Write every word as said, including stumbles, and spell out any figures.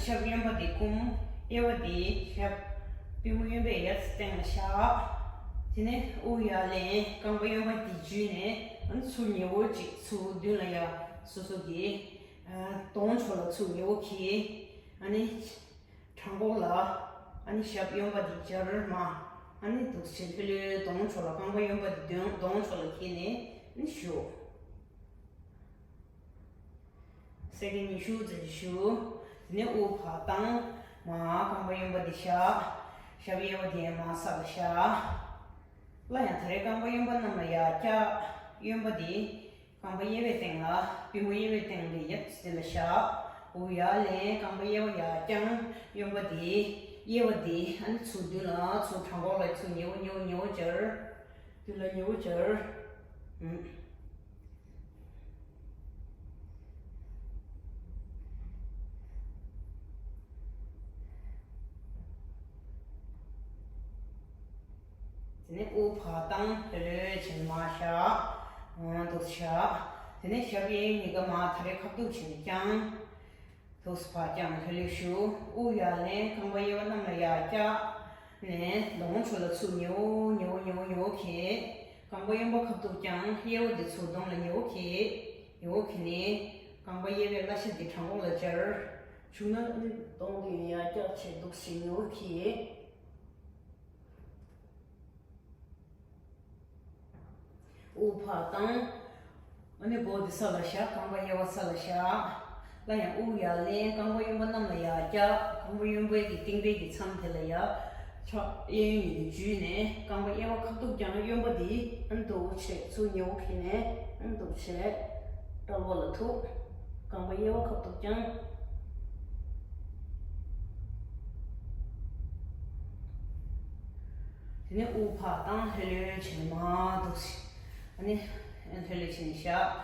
ཞབས་གཡོན་པ་དེ་བསྐུམ། གཡས་པ་དེ་ཞབས་པུས་མོ་གཡོན་པའི་ཡར་སྟེང་ལ་བཞག་དེ་ནས་དབུགས་ཡར་ལེན། རྐང་པ་གཡོན་པ་དེ་འཇུས་ནས་ཨ་ནི་ཚུར་ཉེ་བོ་གཅིག་ཚུར་མདུན་ལ་ཡར་སོ་སོ་གི་གདོང་ཕྱོགས་ལ་ཚུར་ཉེ་བོ་གྱིས། ཨ་ནི་བྲང་ཁོག་ལ་ཨ་ནི་ཞབས་གཡོན་པ་དེ་སྦྱར་མར། ཨ་ནི་འདུག་སེ་ལྷོད་ལྷོད་གདོང་ཕྱོགས་ལ། རྐང་པ་གཡོན་པ་དེ་གདོང་གདོང་ཕྱོགས་ལ་འཁྱེར་ནས་ཨ་ནི་བཞུགས། སེ་ཀེན་ཉི་ཤུ་ཙམ་ཞིག་བཞུགས། དེ་ནས་དབུགས་ཕར་བཏང་། མར་རྐང་པ་གཡོན་པ་དེ་བཞག་ཞབས་གཡས་པ་དེ་མར་ས་ལ་བཞག་སླར་ཡང་ད་རེས་རྐང་པ་གཡོན་པ་གནམ་ལ་ཡར་བཀྱག་གཡོན་པ་དེ་རྐང་པ་གཡས་པའི་སྟེང་ལ། པུས་མོ་གཡས་པའི་སྟེང་ལ་ཡར་དེ་ལ་བཞག་དབུགས་ཡར་ལེན། རྐང་པ་གཡས་པ་ཡར་བརྐྱངས། གཡོན་པ་དེ་གཡས་པ་དེ་ཨ་ནི་ཚུར་མདུན་ལ། ཚུར་བྲང་ཁོག་ལ་ཚུར་ཉེ་བོ་ཉེ་བོ་ཉེ་བོ་སྦྱར། མདུན་ལ་ཉེ་བོ་སྦྱར། ཨུམ། དེ་ནས་དབུགས་ཕར་བཏང་། ལྷོད་ལྷོད་བྱས་ནས་མར་བཞག་འདུག་སེ་བཞག་དེ་ནས་ཞབས་གཡས་གཡོན་གཉིས་ཀ་མར་ད་རེས་ཁ་ཐུག་བྱས་ནས་བརྐྱངས། འདུག་སེ་ཕར་བརྐྱངས། ལྷོད་ལྷོད་བཞུགས། དབུགས་ཡར་ལེན། རྐང་པ་གཡས་པ་གནམ་ལ་ཡར་བཀྱག་ནས་གདོང་ཕྱོགས་ལ་ཚུར་ཉེ་བོ་ཉེ་བོ་ཉེ་བོ་ཉེ་བོ་འཁྱེར། རྐང་པ་གཡོན་པ་ཁ་ཐུག་བརྐྱངས། གཡས་པ་དེ་ཚུར་གདོང་ལ་ཉེ་བོ་འཁྱེར། ཉེ་བོ་འཁྱེར་ནས་རྐང་པ་གཡས་པའི་བརླ་ཤ་དེ་བྲང་ཁོག་ལ་སྦྱར། བྱུང་ན་ཨ་ནི་གདོང་དེ་ཡར་བཀྱག་བྱས་འདུག་སེ་ཉེ་བོ་འཁྱེར། དབུགས་ཕར་བཏང་། ཨ་ནི་མགོ་འདི་ས་ལ་བཞག་རྐང་པ་གཡས་པ་ས་ལ་བཞག་སླར་ཡང་དབུགས་ཡར་ལེན། རྐང་པ་གཡོན་པ་གནམ་ལ་ཡར་བཀྱག་རྐང་པ་གཡོན་པའི་གི་རྟིང་པའི་གི་མཚམས་དེ་ལ་ཡར་ཕྱག་གཡས་གཡོན་གཉིས་ཀྱིས་འཇུས་ནས་རྐང་པ་གཡས་པ་ཁ་ཐུག་བརྐྱངས། གཡོན་པ་འདི་ཨ་ནི་འདུག་སེ་ཚུར་ཉེ་བོ་འཁྱེར་ནས་ཨ་ནི་འདུག་སེ་དཔྲལ་བ་ལ་ཐུག་རྐང་པ་གཡས་པ་ཁ་ཐུག་བརྐྱངས། དེ་ནས་དབུགས་ཕར་བཏང་། ལྷོད་ལྷོད་བྱས་ནས་མར་འདུག་སེ། ཨ་ནི་ལྷོད་ལྷོད་བྱས་ནས་བཞག